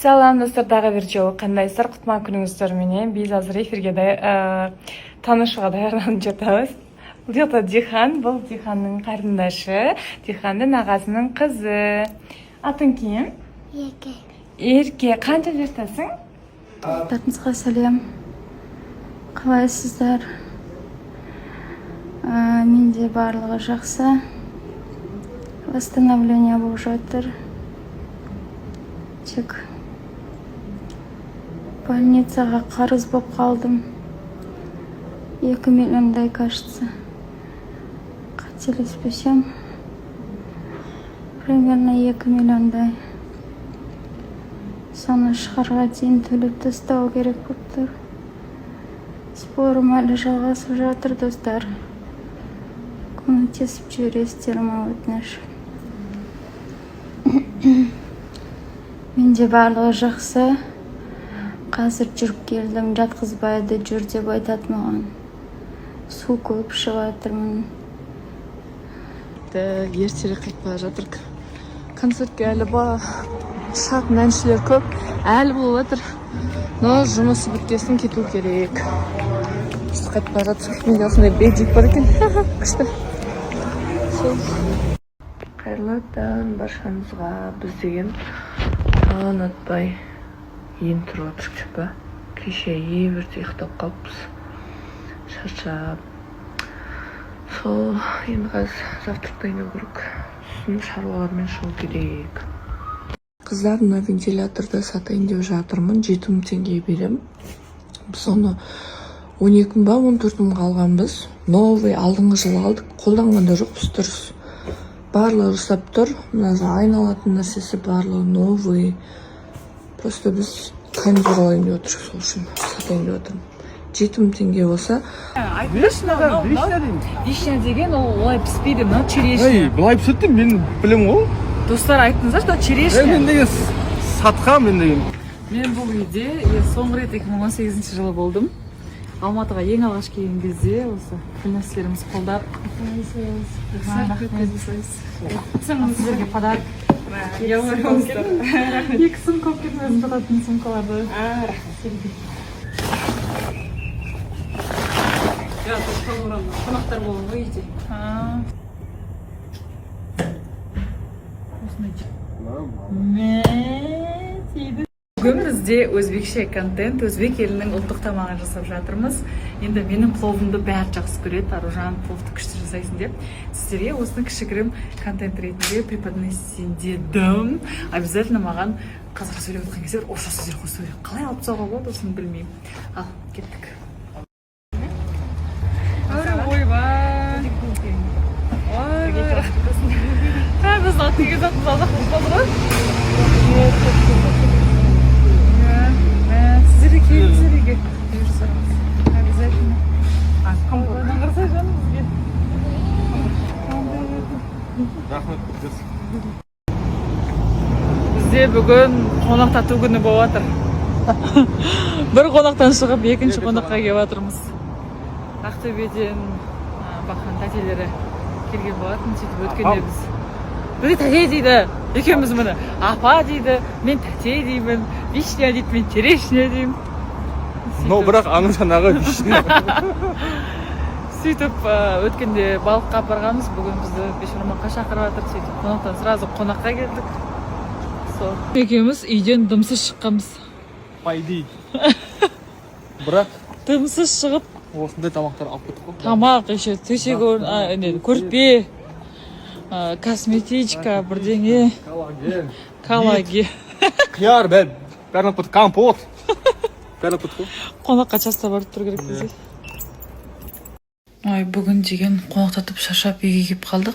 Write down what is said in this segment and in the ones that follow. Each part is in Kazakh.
Салам, достор, дагы бир жолу кандайсыздар? Кутман күнүңүздөр менен! Биз азыр эфирге таанышууга даярданып жатабыз. Бул жакта Дихан, бул Дихандын карындашы, Дихандын агасынын кызы. Атың ким? Ерке. Эрке. Канча жаштасың? Бәріңізге сәлем, қалайсыздар? Менде барлығы жақсы, восстановление болып жатыр, тек больницаға қарыз болып қалдым, 2 миллиондай, кажется, қателеспесем, примерно 2 миллиондай. Соны шығарға дейін төлеп тастау керек болып тұр. Спорым әлі жалғасып жатыр, достар, көмектесіп жібересіздер ма, өтініш. Менде барлығы жақсы. Қазір жүріп келдім, жатқызбайды, жүр деп айтады маған. Су көп ішіп жатырмын. Ертерек қайтып бара жатырмық. Концертке әлі шығатын әншілер көп әлі болып жатыр, но жұмысы біткесін кету керек. Біз қайтып бара жатырмық. Менде осындай бейджик бар екен, күшті. Сол. Қайырлы таң баршаңызға! Біз деген таң атпай енді тұрып жатырмық деп па. Кеше ерте ұйықтап қалыппыз, шаршап. Сол, енді қазір завтрак дайындау керек, сосын шаруалармен шығу керек. Қыздар, мына вентиляторды сатайын деп жатырмын, 7000 теңге беремін. Біз оны 12 мың ба, 14 мыңға алғанбыз. Новый, алдыңғы жылы алдық, қолданған да жоқпыз. Дұрыс, барлығы жасап тұр. Мына айналатын нәрсесі, барлығы новый. Просто біз кондер алайын деп отырмыз, сол үшін сатайын деп отырмын. 7000 теңге болса. Вишня, вишня деймін. Вишня деген ол олай піспейді, мынау черешня. Ей, былай піседі де, мен білемін ғой. Достар, айттыңыздаршы, мынау Ей, черешня. Мен деген сатқам, мен деген. Мен бұл үйде соңғы рет 2018 жылы болдым. Алматыға ең алғаш келген кезде осы гүлнәсілеріміз қолдап. Рахмет. Сіздерге подарок. Екі сумка алып келдім, өзім жататын сумкаларды. Рахмет. Қонақтар болған ғой үйде. Осындай. Мә, тиді. Бүгін бізде өзбекше контент, өзбек елінің ұлттық тамағын жасап жатырмыз. Енді менің пловымды бәрі жақсы көреді, «Аружан, пловты күшті жасайсың» деп. Сіздерге осыны кішігірім контент ретінде преподнести дедім. Обязательно маған қазақша сөйлеп отқан кезде бір орысша сөздер қосу керек. Қалай алып тастауға болады, осыны білмеймін. Ал, кеттік. Ойбай. Ойбай, рахмет. Біздің ат деген затымыз аз-ақ болып қалды ғой. Иә, мә, сіздер де келіңіздер үйге. Бұйырса. Обязательно. Қарасай, жаным, бізге. Рахмет. Бізде бүгін қонақтату күні болып жатыр. Бір қонақтан шығып, екінші қонаққа келіп жатырмыз. Ақтөбеден Бахан тәтелері келген болатын. Сөйтіп өткенде біз, бізге тәте дейді екеуміз, міне, апа дейді, мен тәте деймін, вишня дейді, мен черешня деймін. Но бірақ аның жаңағы вишня. Сөйтіп өткенде балыққа апарғанбыз, бүгін бізді бешбармаққа шақырып жатыр. Сөйтіп қонақтан сразу қонаққа келдік. Сол, екеуміз үйден дымсыз шыққанбыз. По идее. Бірақ Дымсыз шығып, осындай тамақтар алып кеттік қой. Тамақ, еще төсек орын, не, көрпе, косметичка, бірдеңе. Коллаген. Коллаген. Қияр, бәрі, бәрін алып кеттік. Компот. Бәрін алып кеттік қой. Қонаққа часто барып тұру керек десе. Ой, бүгін деген қонақтатып, шаршап үйге келіп қалдық.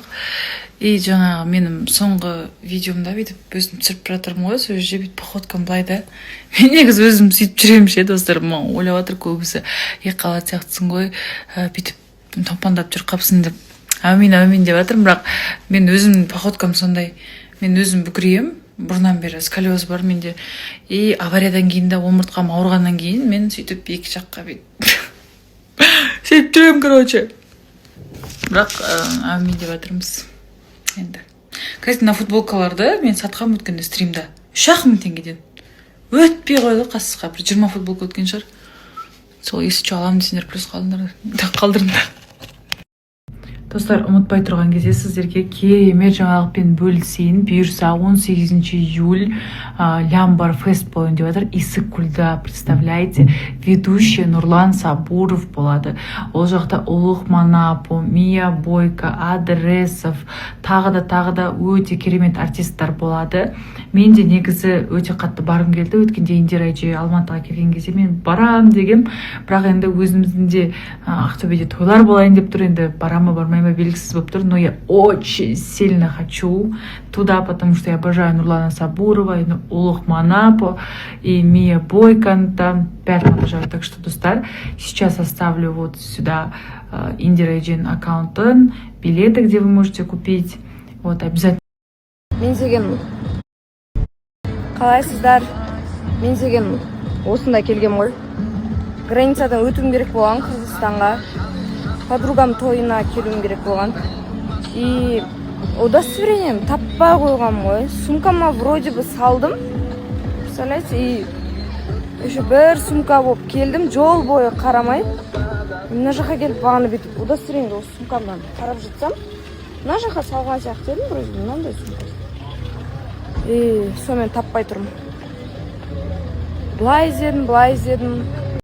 И жаңағы менің соңғы видеомда бүйтіп өзім түсіріп жатырмын ғой, сол жерде бүйтіп походкам былай да. Мен негізі өзім сөйтіп жүремін ше, достар. Маған ойлап жатыр көбісі, екі қабат сияқтысың ғой, бүйтіп томпаңдап жүріп қалыпсың деп. Әумин, әумин деп жатырмын, бірақ мен өзім походкам сондай. Мен өзім бүкіриемін бұрыннан бері, сколиоз бар менде. И авариядан кейін де, омыртқам ауырғаннан кейін мен сөйтіп екі жаққа бүйтіп сөйтіп жүремін, короче. Бірақ әумин деп жатырмыз енді. Кстати, мына футболкаларды мен сатқанмын өткенде стримда 3-ақ мың теңгеден. Өтпей қойды қасқа, бір 20 футболка өткен шығар сол. Если что, аламын десеңдер, плюс қалдыңдар, қалдырыңдар. Достар, ұмытпай тұрған кезде сіздерге керемет жаңалықпен бөлісейін. Бұйырса, 18 июль Лямбар фест болайын деп жатыр Иссык-Кульда. Представляете, ведущий Нұрлан Сабуров болады. Ол жақта Ұлық Манапо, Мия Бойко, Адресов, тағы да, тағы да өте керемет артисттар болады. Мен де негізі өте қатты барғым келді. Өткенде Индира әже Алматыға келген кезде мен барам дегем, бірақ енді өзіміздің де Ақтөбеде тойлар болайын деп тұр, енді бара ма, бармай ма, белгісіз болып тұр. Но я очень сильно хочу туда, потому что я обожаю Нурлана Сабурова и Улук Манапо, и Мия Бойконы там, бәрін обожаю. Так что, достар, сейчас оставлю вот сюда Индира эженің аккаунтын, билеты, где вы можете купить. Вот, обязательно. Мен деген, қалайсыздар? Мен деген осында келгем ғой, границадан өтуім керек болған Қырғызстанға, подругам тойына келуім керек болған. И удостоверением таппай қойғанмын ғой, сумкама вроде бы салдым, представляете? И еще бір сумка болып келдім, жол бойы қарамай. Мына жаққа келіп, бағана бүйтіп удостоверениемді осы сумкамнан қарап жатсам, мына жаққа салған сияқты едім вроде, мынандай сумка. И сонымен таппай тұрмын, былай іздедім, былай іздедім.